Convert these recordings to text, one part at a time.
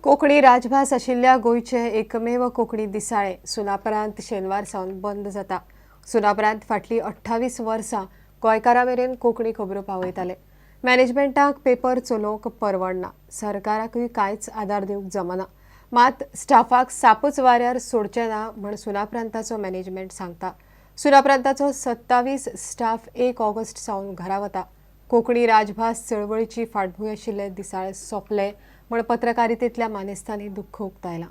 कोंकणी राजभास आशिल्ल्या गोंयचें एकमेव कोंकणी दिसाळें सुनापरांत शेनवार सावन बंद जाता. सुनापरांत फाटलीं 28 वर्सां गोंयकारां मेरेन कोंकणी खबरो पावयताले. मॅनेजमेंटाक पेपर चलोवंक परवडना, सरकाराकूय कांयच आदार दिवंक जमना, मात स्टाफाक सापच वाऱ्यार सोडचें ना म्हण सुनापरांताचो मॅनेजमेंट सांगता. सुनापरांताचो 27 स्टाफ 1 ऑगस्ट सावन घरा वता. कोंकणी राजभास चळवळीची फाटभूंय आशिल्ले दिसाळें सोंपलें म्हण पत्रकारितेंतल्या मानेस्तांनी दुख्ख उक्तायलां.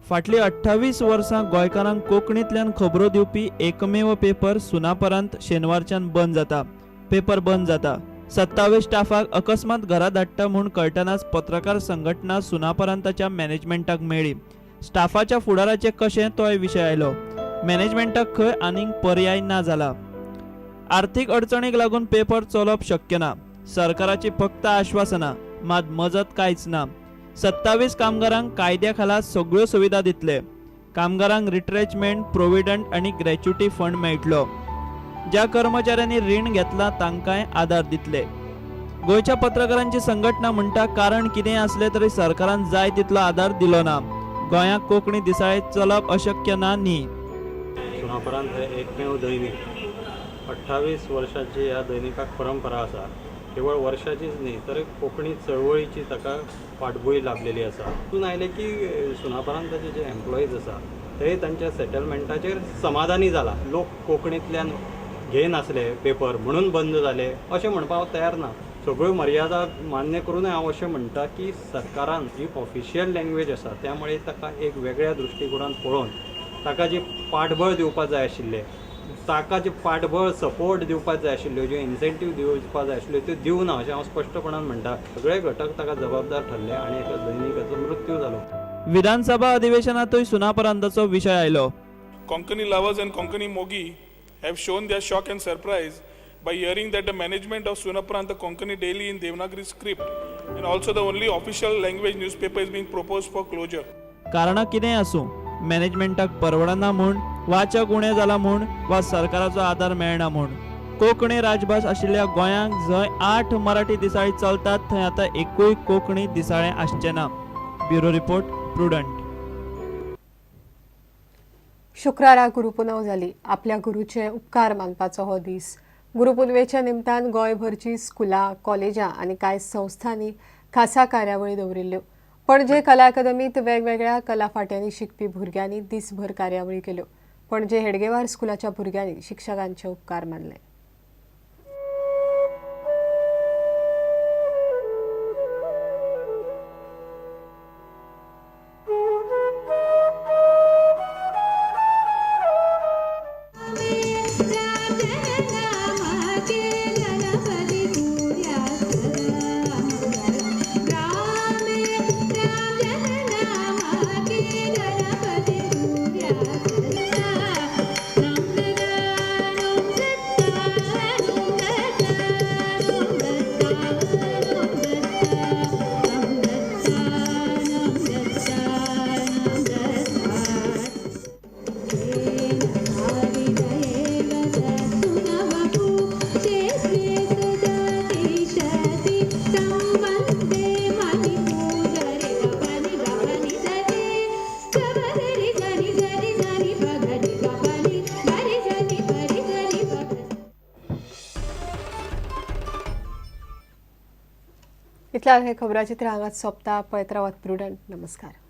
फाटलीं 28 वर्सां गोंयकारांक कोंकणींतल्यान खबरो दिवपी एकमेव पेपर सुनापरांत शेनवारच्यान बंद जाता. पेपर बंद जाता. 27 स्टाफाक अकस्मात घरा धाडटा म्हूण कळटनाच पत्रकार संघटना सुनापरांताच्या मॅनेजमेंटाक मेळ्ळी. स्टाफाच्या फुडाराचें कशें तोय विशय आयलो. मॅनेजमेंटाक खंय आनीक पर्याय ना जाला. आर्थीक अडचणीक लागून पेपर चलोवप शक्य ना. सरकाराची फक्त आश्वासनां, मात मजत कांयच ना. 27 कामगारांक कायद्या खाला सगळ्यो सुविधा दितले. कामगारांक रिट्रेचमेंट, प्रोविडंट आनी ग्रॅच्युटी फंड मेळटलो. ज्या कर्मचाऱ्यांनी रीण घेतला तांकांय आदार दितले. गोंयच्या पत्रकारांची संघटना म्हणटा, कारण कितेंय आसलें तरी सरकारान जाय तितलो आदार दिलो ना. गोंयांत कोंकणी दिसाळें चलप अशक्य ना न्ही. सुनापरांत हे एकमेव दैनिक. 28 वर्सांची ह्या दैनिकाक परंपरा आसा. केवळ वर्षाचीच न्ही तर कोंकणी चळवळीची ताका फाटभूंय लाभलेली आसा. तितून आयलें की सुनापरांताचे जे एम्प्लॉईज आसा ते तांच्या सेटलमेंटाचेर समाधानी जाला. लोक कोंकणींतल्यान घेयनासले पेपर म्हणून बंद जाले अशें म्हणपाक हांव तयार ना. सगळ्यो मर्यादा मान्य करूनय हांव अशें म्हणटा की सरकारान जी ऑफिशियल लँग्वेज आसा त्यामुळे ताका एक वेगळ्या दृश्टिकोणान पळोवन ताका जी पाठबळ दिवपाक जाय आशिल्लें, ताका जे पाठबळ सपोर्ट दिवपाक जाय आशिल्ल्यो, ज्यो इन्सेंटीव दिवपाक जाय आशिल्ल्यो त्यो दिवना अशें हांव स्पश्टपणान म्हणटा. सगळे घटक ताका जबाबदार ठरले आनी एका दैनिकाचो मृत्यू जालो. विधानसभा अधिवेशनातूय सुनापरांताचो विशय आयलो. Konkani lovers and Konkani Mogi have shown their shock and surprise by hearing that the management of Sunaparanta, the Konkani daily in Devanagari script and also the only official language newspaper, is being proposed for closure. कारणां कितेंय आसूं, मॅनेजमेंटाक परवडना म्हूण, वाचक उणें जाला म्हूण वा सरकाराचो आदार मेळना म्हूण कोंकणी राजभास आशिल्ल्या गोंयांक जंय 8 मराठी दिसाळीं चलतात थंय आतां एकूय कोंकणी दिसाळें आसचें ना. Bureau report, Prudent. शुक्रारा गुरुपुनव जाली. आपल्या गुरूचे उपकार मानपाचो हो दीस. गुरुपुनवेच्या निमतान गोंयभरची स्कुलां, कॉलेजां आनी कांय संस्थांनी खासा कार्यावळी दवरिल्ल्यो. पणजे कला अकादमीत वेगवेगळ्या कला फांट्यांनी शिकपी भुरग्यांनी दिसभर कार्यावळी केल्यो. पणजे हेडगेवार स्कुलाच्या भुरग्यांनी शिक्षकांचे उपकार मानले. इतल्या हे खबराचित्र हांगाच सोंपता. पळयत रावात प्रुडंट. नमस्कार.